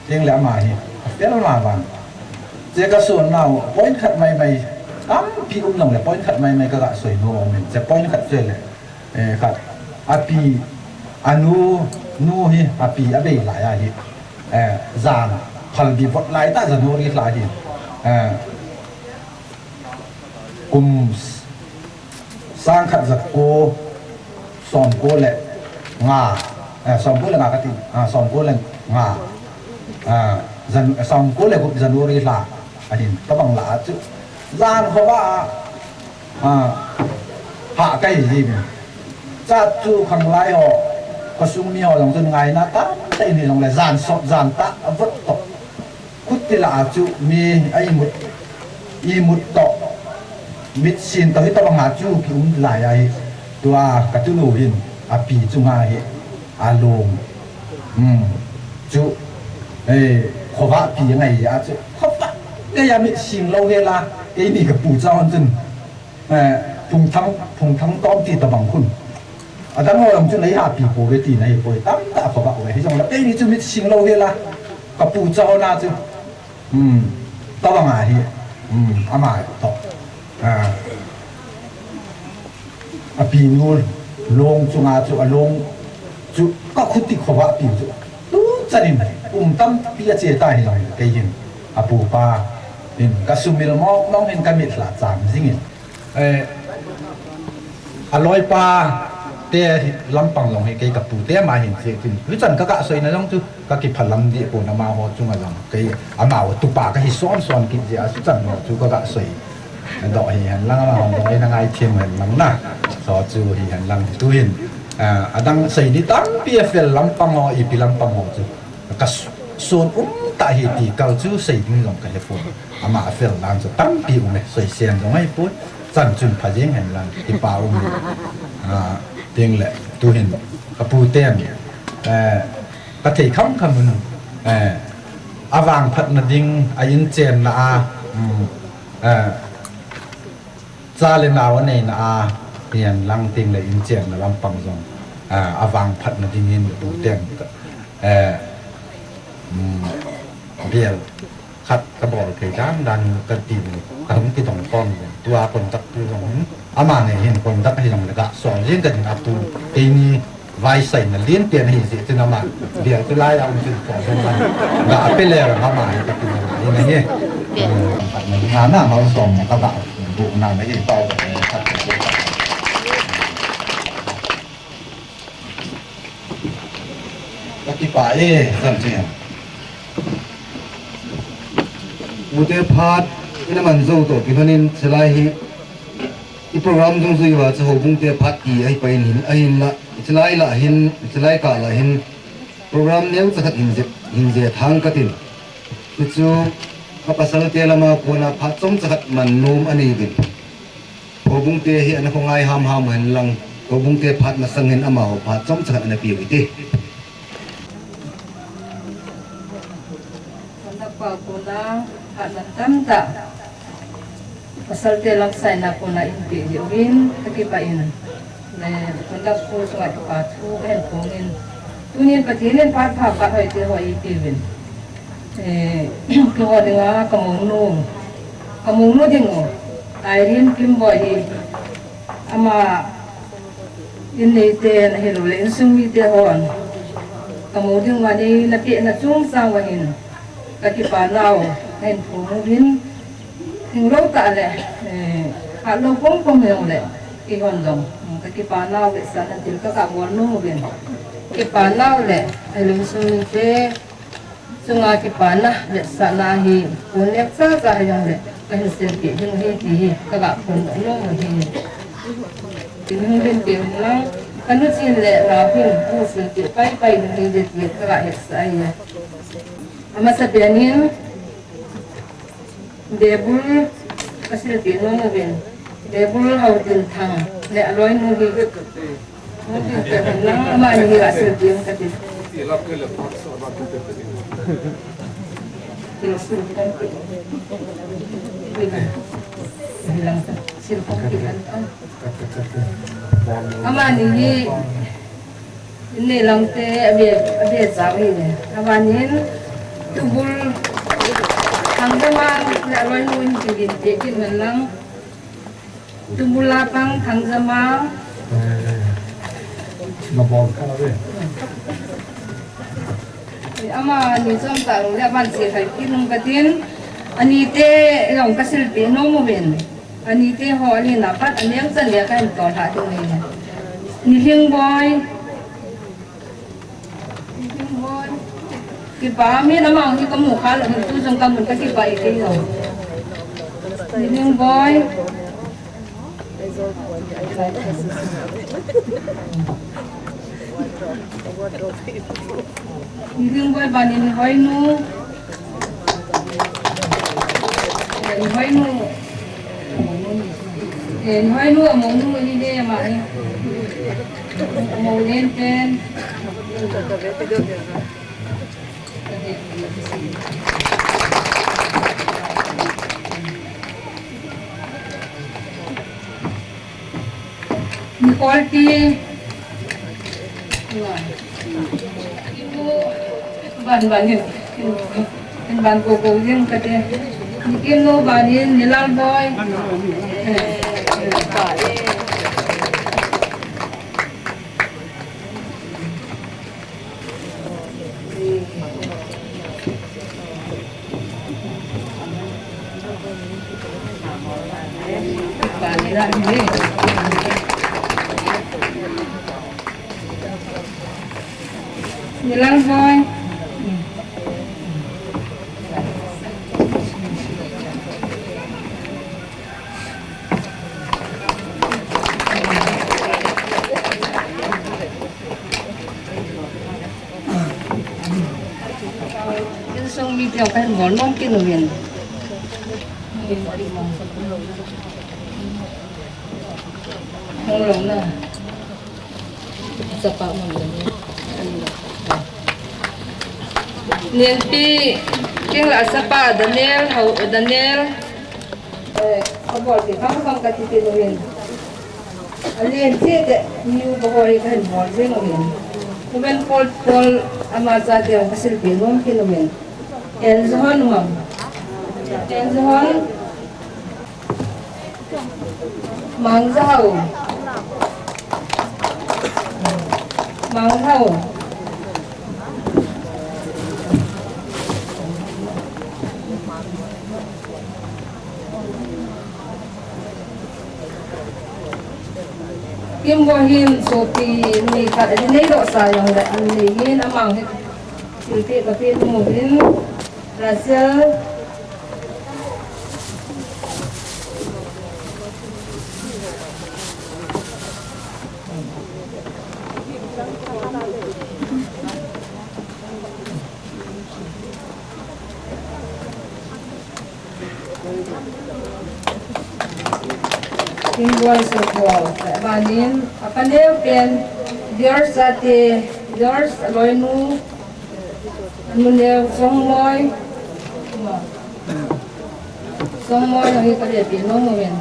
tin le ama hi, a fel ma vang. Che ka sum nau, point khat maimai, tampi um nung le, point khat maimai ka ga seinom in, che point khat chu le, eh, khat, api, anu, nu hi, api, abei laiya hi, eh, jan, phalbi vot lai tah January lha hi, eh, kum sangkhat jako, somko le nga, eh, somko le nga kati, ah, somko le nga, ah, Jan-, somko le gup January lha, ahin, tobang lha chu, jan khovah a, ah, hah kahi jiuvin. Chat chu khanglai ho, khosung mi ho jong chun ngaina tamtah in hijongle jan sot, jan tah, avot toh. Khut Hila a chu mi a imut, imut toh, mit sin toh hitobang a chu kium lai ahi. Tua ka tunu hin api chunga hi alung. Hmm. Chu, eh, khovah pi ngai a chu. Khovah ngai a mit sing lou hela, keini ka pu cha hon chun. Eh, phungthang, phungthang tom ti tobang khun. Adang ho jong chu nei ha pi pouve tina hi poi. Tamtah khovah uve. Hijongle keini chu mit sing lou hela. Ka pu cha hon a chu. Hmm. Tobang ahi. Hmm. Ama toh. Ah. Api nu long chunga chu along chu ka khuti khovah pi chu. Tu chanin kum tampi a che ta hi jong kei hin. Apu pa hin ka sumil mong mong hin ka mit la cham jingin. Eh, aloipa te lampang jong hi kei ka pu te ama hin che tin. Hichan ka ka soina jong chu ka kiphalam dih pon amaho chunga jong kei amaho tupa ka hi son son kit jeh a chu chan ho chu ka ka soi. Doh hihen lang amaho dong in angai them hen lang na. So chu hihen lang tu hin. Ah, adang sei ding tampi a fel lampang ho, ipi lampang ho chu. Ka s-, son um ta hi ti kal chu sei ding jong ka he pon. Ama a fel dan chu tampi um e, soi sen jong ahi pon. Chan chun pha jeng hen lang, kipa um e. Ah, ting le, tu hin, ka pu ten, eh, ka thei kham kham un, eh, avangphatna ding, a inchenna a, um, eh, cha le nao aneina a, hihen lang ting le inchenna lampang jong, ah, avangphatna ding in pu ten, eh, um, bial khat ka bol thei dan dan ka ti ni, ka hung kidong khom ni. Tua contact tu jong hin, ama nge hin contact hi jong le ka sol jing ka ding a pu, keini vai saina lien pian hi jeh chun ama, bial tu lai a um chun sol jong ka, ka pe le ama hi ka ti na hi na hi. Nga na mal som ka ba bu na na hi pau ka. Ka kipah e, kan ti. Ute phat, ina man jou toh kilhon in, chulai hi, i program dungjui uva chu houbung te phat ti ahi pai in hin, ahinla, chulai lah hin, chulai kah lah hin, program neocha khat hin je, hin je thang ka tin. Hichu, ka pasal te lama kona phat chomcha khat man nom anei uvin. Houbung te hi ana khongai ham ham hen lang, houbung te phat masang hin amaho phat chomcha khat ana pe u hite. Kona pa kona phat man tamtah. Pasal te lamsai na kona in pe diu vin, ka kipah in. Le, kona pu chunga kipa thu hen phong in. Tunin Pathen in phat pha phat hoi te ho eipe uvin. Eh, keiho dinga ka mounu, ka mounu ding u, Irene Kimboi hi, ama in neite na hilou le, insung mite hon, ka mou ding uva nei na pehna chungchang uva hin, ka kipa nau, ka hin phong uvin, hinglou tah le, eh, hatlou pong pong hijongle, keihon jong, ka kipa nau vetsahna thil ka ga bol nom uvin, kipa nau le, ahilou insung mite, chunga kipana vetsahna hi, pon neocha cha hijongle, ka hin silpeh ding u ahi ti hi, ka ga phondoh nom u ahi. Tin hung lim peh un lang, ka nu Chin le nao hin, hung silpeh pai pai ding u ahi ti ka ga hetsah ahi. Amasapen in, Bebul, ka silpeh nom uvin. Bebul Haotinthang le aloinu hi. Haotinthang lang amani hi ka silpeh uvin kati. Amani hi Inne lang te, a ve, a ve chau hi le. Aban in, Tubul, Thangjamang, le aloi nu in, ti din, te kin man lang. Tubul a pang, Thangjamang. Na bol ka ve. Amani chom ta lo le, aban se khai kin nung ka tin. Ani te, long ka silpeh nom uvin. Ani te ho, ani na pat, ani ang chan le ka in tol ha ding ni. Nilhing Boi. Kipa, mi na mang hi ka mu kha lou, tu jong ka mun ka kipa e kei jong. Nilhing Boi. Nilhing Boi, Bani Nihoinu. Nihoinu, eh, Nihoinu amonu hi le ama hi. Amo len pen. Nicole T. Ban ban hin. Hin ban ko ko jing kate. Nikim no ban hin Nilal Boy. Nilal Boy. Insung mi teo kahin bol nom kit uvin. Hung lou na. Sapa mun Daniel. Nenpi, keng la sapa Daniel, hau Daniel. Eh, kabol kit kham kham kati kit uvin. Alen che te, niu bol hi kahin bol jeng uvin. Women Football ama chate kasilpi nom kit uvin. Enzhon mam. Enzhon. Mangzahau. Mangzahau. Kimbo hin sopi ni khat ahi, nei doh sa jong le an nei hin amang hi thilpeh kapeh nom uvin. Rachel. Invoice report. Abanin, apaneo pen, George Sate, George Aloinu, anuneo Songmoi, Songmoi, ahi kare pen, no moment.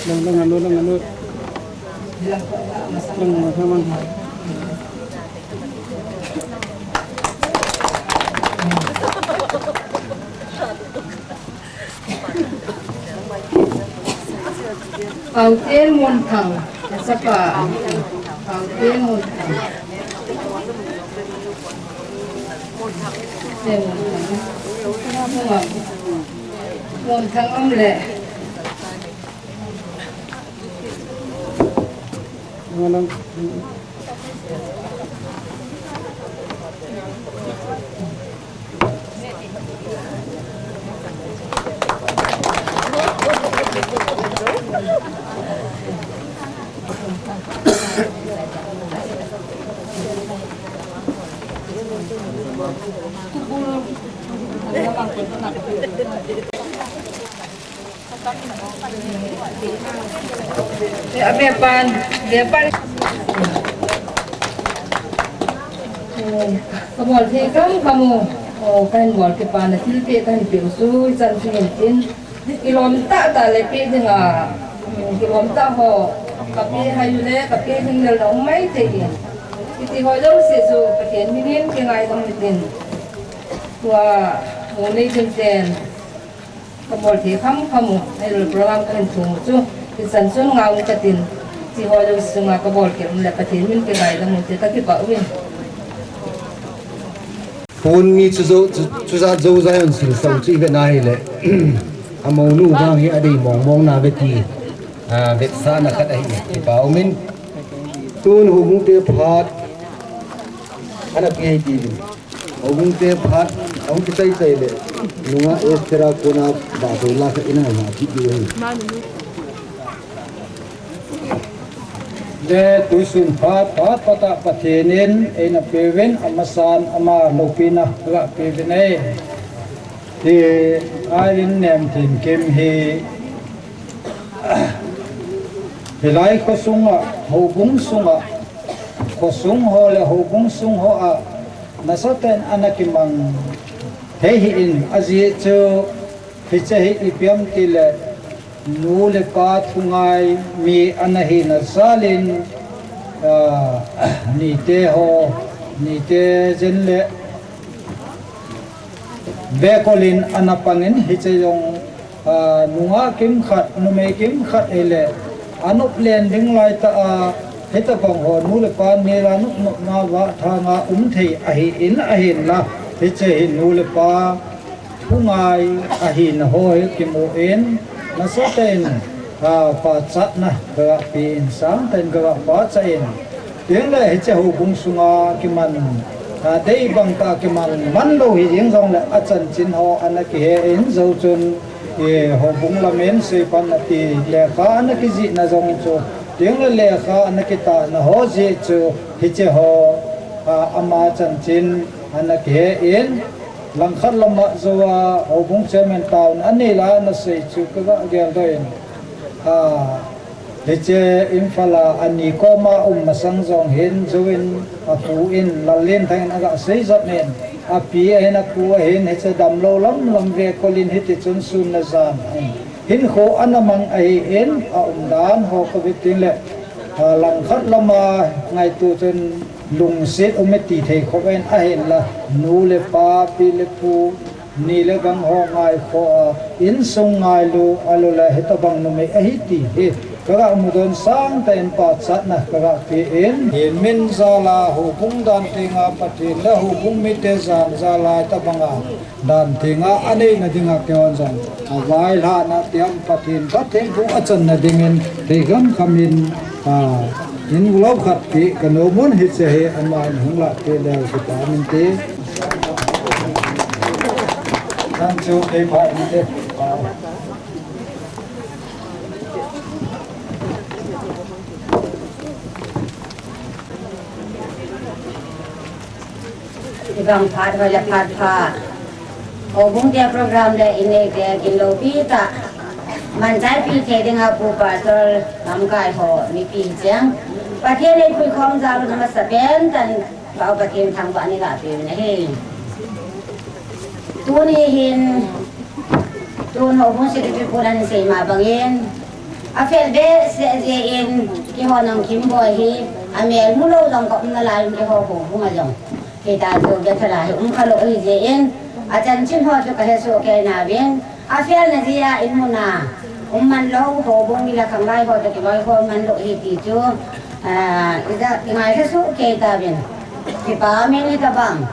Lang, lang, ano, lang, ano. Lang, lang, lang. Paute Monthang, sapa. Paute Monthang. Paute Monthang. Monthang um le. Amepan, amepan. Kabol thei kham kham u. O, kahin bol kipa na thilpeh kahin peh u chu, ichan chu hin tin. Kilom tah tah le peh dinga, kilom tah ho. Kapeh hai u le, kapeh ding le na um mai thei in. Hiti ho jouse chu Pathen min in kingaidam u tin. Tua, mo nei ding ten. Kabol thei kham kham u, ahilou le program kahin thum u chu, ichan chun ngah u katin, hiche ho jouse chunga kabol kit um le Pathen min kingaidam u te kakipah uvin. Pon mi chu jo, chu, chujat jo Zion Silsau chu ivet na hile, amonu vang hi adei mong mong na ve ti, a, vetsahna khat ahi, kipah umin. Tun houbung te phat, ana pe hi ti uvin. Houbung te phat, ahung kichai chai le, nunga Esther a kona, ba ko la ka ina na ki di. Te tuisun phat phat pata Pathen in eina peuvin amasan ama loupina kaga peuvin e. Ti Irene Nemthinkim hi hilai khosunga, houbung sunga, khosung ho le houbung sung hoa nasatah in ana kimang thei hih in, ajeh chu hiche hi ipi ham tile nu le pa thungai mi ana hina jal in, ah, nite ho, nite jeng le vekol in ana pang in hiche jong, ah, nungah kimkhat, numei kimkhat hile anop len ding laitah a, hitabang ho nu le pa nila nop nopna vah thanga um thei ahi in, ahinla hiche hi nu le pa thungai ahina ho hi kimu in, nasatah in, ah, pachatna kaga pe in, sangtah in kaga pachat in, tin le hiche houbung sunga kiman, ah, dei bang tah a kimang man lou hijeng jongle achanchin ho ana kihe in, jou chun, eh, houbung lam in seipan ati lekha ana kijihna jong chu, tin le lekha ana kitahna ho jeh chu hiche ho, ah, ama chanchin ana kihe in, langkhat lama jouva houbung chairman taona anei la ana sei chu kaga geldoh in, ah, hiche Imphal a ani koma um masang jong hin, jouvin apu in Lallenthang in aga seijop in, api ahin apu ahin hiche damlou lamlam vekol in hitichun sun le jan in hinkho ana mang ahin, aumdan ho kavet tengle, ah, langkhat lama ngaito chun lungset um e ti thei khop in, ahinla nu le pa, pi le pu, ni le gang ho ngaikhoh a, insung ngailu, ahiloule hitabang numei ahi ti hi kaga mudon sangtah in pachatna kaga pe in, hi min jal a houbung dan tenga Pathen le houbung mite jan jal a hitabanga dan tenga aneina dinga keihon jong availhahna tiam Pathen Pathen thu achanna dingin thei khamkham in, ah, in glou khat ti kanom un, hiche hi aman hung lah te leu kipa min te. Nang chu kei pha in te. Ibang phat hoi le phat pha. Houbung te program le inei te kin loupi tah. Manchai pi thei dinga Pu Pastor lamkai ho mipi cheng. Pathen eipui khom jal un amasapen tah in Pau Pathen thangvah in eilah peh u ahi. Tuni hin, tun houbung secretary pun ahin sei ma bangin, afel behseh jeh in, keihon jong Kimboi hi, amel mulou jong ka um nalai un keiho houbung a jong. Hitia chu Bethel a hi um khalou ahi jeh in, achanchin ho chu kahe soh kei nauvin, afelna jeh a in mun a um man lou, houbung mi le khanglai ho toh kiloi ho man lou ahi ti chu, ah, ija kingaikhe soh kei tauvin. Kipa min hitabang.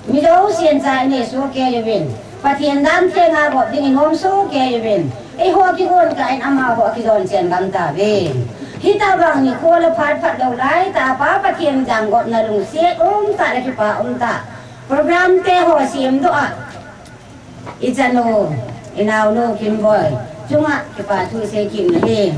Mi jousen cha inei soh kei uvin. Pathen dan thenga gop dingin nom soh kei uvin. Eiho kigon kah in amaho akijon chen gam tauve. Hitabang nikho le phat phat lou laitah a Pa Pathen jangopna lungset umtah le kipa umtah. Program te ho semdoh a. Ichanu, inaonu Kimboi chunga kipa thu isei kit u ahi.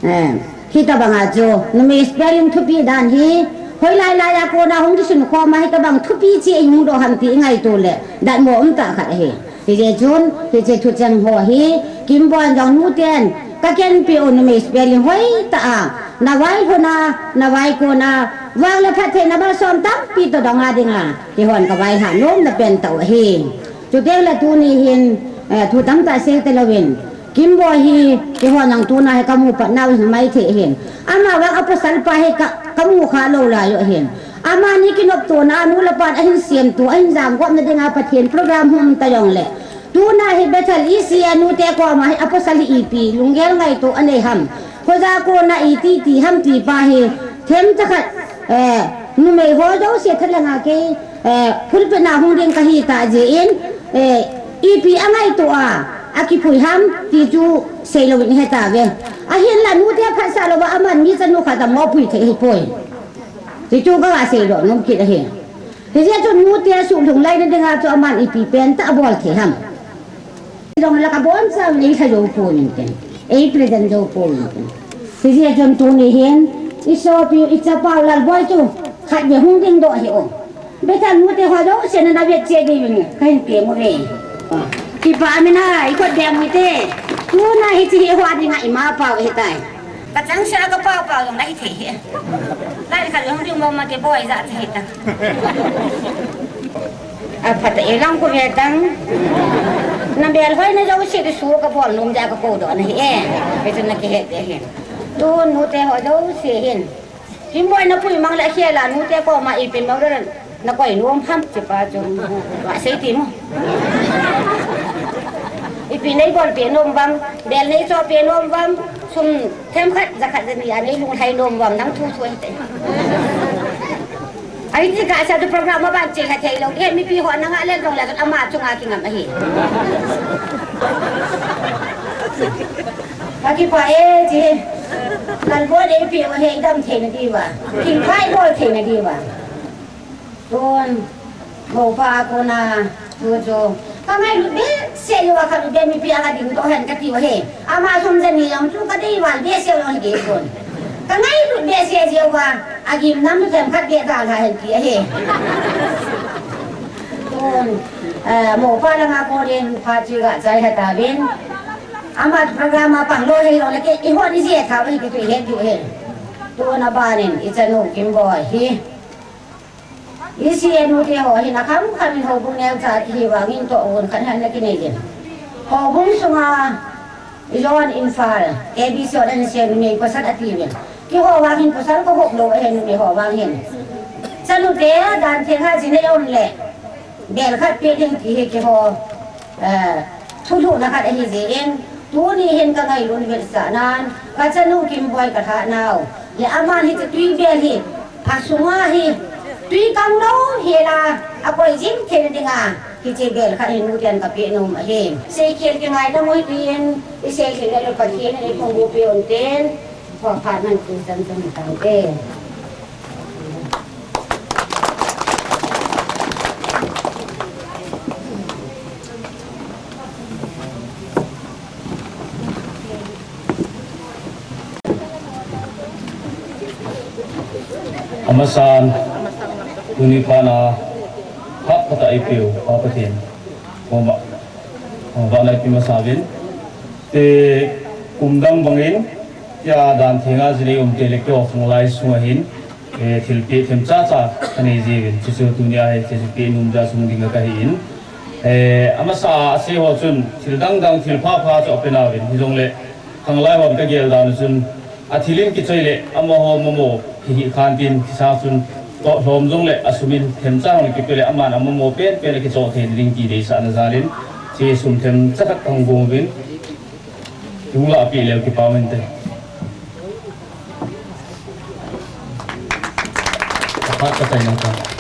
Eh, hitabanga chu, numei spelling thupi dan hi, hoilai lai a kona hung kisun khom a hitabang thupi cheh ihung doh ham ti ingaito le, datmo umtah khat ahi. Hijeh chun, hiche thucheng ho hi, Kimboi jong nuten, kakenpeh u numei spelling hoitah a, navailhun a, navaikon a, vang le phattheina malsom tampi toh dong a dinga, keihon kavailhah nomna pen tah u ahi. Chuteng le tuni hin, eh, thu tamtah sei talouvin, Kimboi hi, keihon jong tuna hi kamu patnau hi maithei ahin. Amavang apostle pa hi ka, kamu khalou lai u ahin. Amani kinoptona, nu le pan ahin semto, ahin jangopna dinga Pathen program hung um ta jongle. Tuna hi Bethel E C a nute koma hi apostle hi ipi lunggel ngaito anei ham. Hoiya kona iti ti ham ti pa hi, themcha khat, eh, numei ho jouse thalheng a kei, eh, pulpit na hung ding kahi tah jeh in, eh, ipi angaito a, akipui ham ti chu seilouvin ihetauve. Ahinla nute phatsah louva aman mi chanu khat a moh pui thei ahipoi. Ti chu kaga seidoh nom kit ahi. Hijeh chun nute suhlhung laina dinga chu aman ipi pentah abol thei ham. Jong la kabonchauvin eilha jou pouvin tin. Ei present jou pouvin tin. Hijeh chun tuni hin, I sopi, i chapa u Lalboi chu khat vei hung ding doh hih o. Bethel nute ho jouse nana vet cheh diuvin kahin peng uve. Kipah in a, i khut beng u hite. Tuna hiche hi ho dinga ima pao ahitai. Ka changseh a ka pao pao jong la hithei hi. Lai khat vei hung ding mong mate boi ja che hita. Aphat e lang ko ve tang. Na bel hoi na jouse di su ka bol nom ja ka kou doh na hi e. Hichu na kihet e hin. Tun nute ho jouse hin. Kimboi na pui mang le khel a nute koma ipi mo le na koi nom ham ti pa chu. Wa sei ti mo. Ipi nei bol pe nom vam, bel nei cho pe nom vam, sum themkhat jakhat jani a nei lunglhai nom vam nang thu thu hite. Ahi ti kasa tu program ma ban che ha thei lou, he mipi ho na nga le jong le ama chunga kingam ahi. Ka kipah e chi. Lalboi dei pi o he dam thei na diuva. King kai bol thei na diuva. Tun, mopa kona, tu chu. Ka ngailut behseh uva khat u dei mipi a ka ding doh hen kati uva he. Ama sum jani jong chu ka dei val behseh u jong hi dei pon. Ka ngailut behseh uva, agim nam themkhat beh dalha hen ti ahi. Tun, eh, mopa langa konin phat chu ga chai ha tauvin. Ama program a pang lou hei lou le kei, i hon i jeh a thau hi kei tu i het diu ahi. Tun aban in, i chanu Kimboi hi. I C N U te ho hin akham kham in houbung neocha hi vangin toh un khat han na kinei jin. Houbung sunga i jon Imphal, A B C o dan se numei pasal ati uvin. Keiho vang hin pasal ka hop lou ahi numei ho vang hin. Chanu te dan theng ha jin nei um le. Bel khat pe ding ti hi keiho, eh, thulhuhna khat ahi jeh in, tuni hin ka ngailut vetsah nan, ka chanu Kimboi ka lhah nau. Le aman hiche tui bel hi, asunga hi, tui kang lou hela, akoi jing thei na dinga, hiche bel khat hi nuten ka pe nom ahi. Seikhel kingai tamo hitin, i seikhel le Pathen in eiphung bu pe unten, Khua phat man tu chan chan tang te. Amasan, tuni phat na, phat phat a eipeu, Pa Pathen. Oma, oma na ipi masa uvin. Te, kum dang bangin, Tia dan thenga jilei umte le keiho khang lai sunga hin, eh, thilpeh themcha cha kanei jiuvin, chuchu tunia hi thilpeh nom ja sung dinga kahin. Eh, amasa a ase ho chun, thil dang dang, thil pha pha chu ape nauvin, hijongle, khang lai hon kagel dan u chun, athil in kichoi le, amaho mamo, hi hi khan tin, thisa chun, toh lhom jongle, asum in, themcha hung kipe le, aman amamo pen pen le kichoh thei ding ti deisahna jalin, che sum themcha khat kahung gong uvin, Hung lahpeh leu kipa uvinte. Ka phat ka chai nang ta.